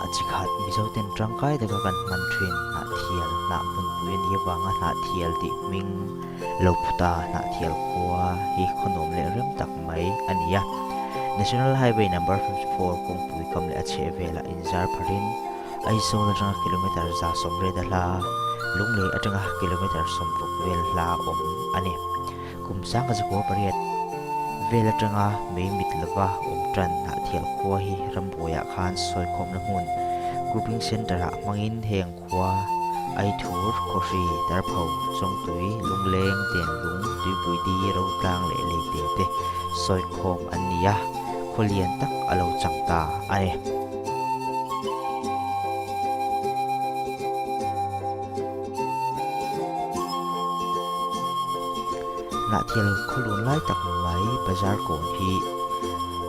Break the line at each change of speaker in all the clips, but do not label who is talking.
Hnah chi khat Mizoten tangkai taka kan hman thin Hnahthial hnah hmunpui a nih avanga Hnahthial tih hming lo phuta Hnahthial khua hi khaw nuam leh rem tak mai a ni a. National Highway Number 54 kawngpui kam leh a chheh velah inzar pharin Aizawl atanga kilometre 180 a hla, Lunglei atanga kilometre 60 vel hla awm a ni. Kum 1908 vel atanga mei mit lova awm tan Hnahthial khua hi rambuaiah khan sawikhawmna hmun, grouping centre, ah hmangin heng khua Aithur, Khawhri, Darpho, Chawngtui, Lungleng, Denlung, Tuipuidi, Rotlang leh Leite te sawikhawm an ni a, khaw lian tak a lo chang ta a ni. Hnahthial khawlun lai tak mai bazar kawn hi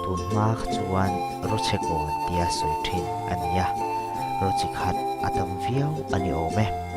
tun hma kha chuan Rawchhe kawn tia sawi thin a ni a, rawchi khat a tam viau a ni awm e.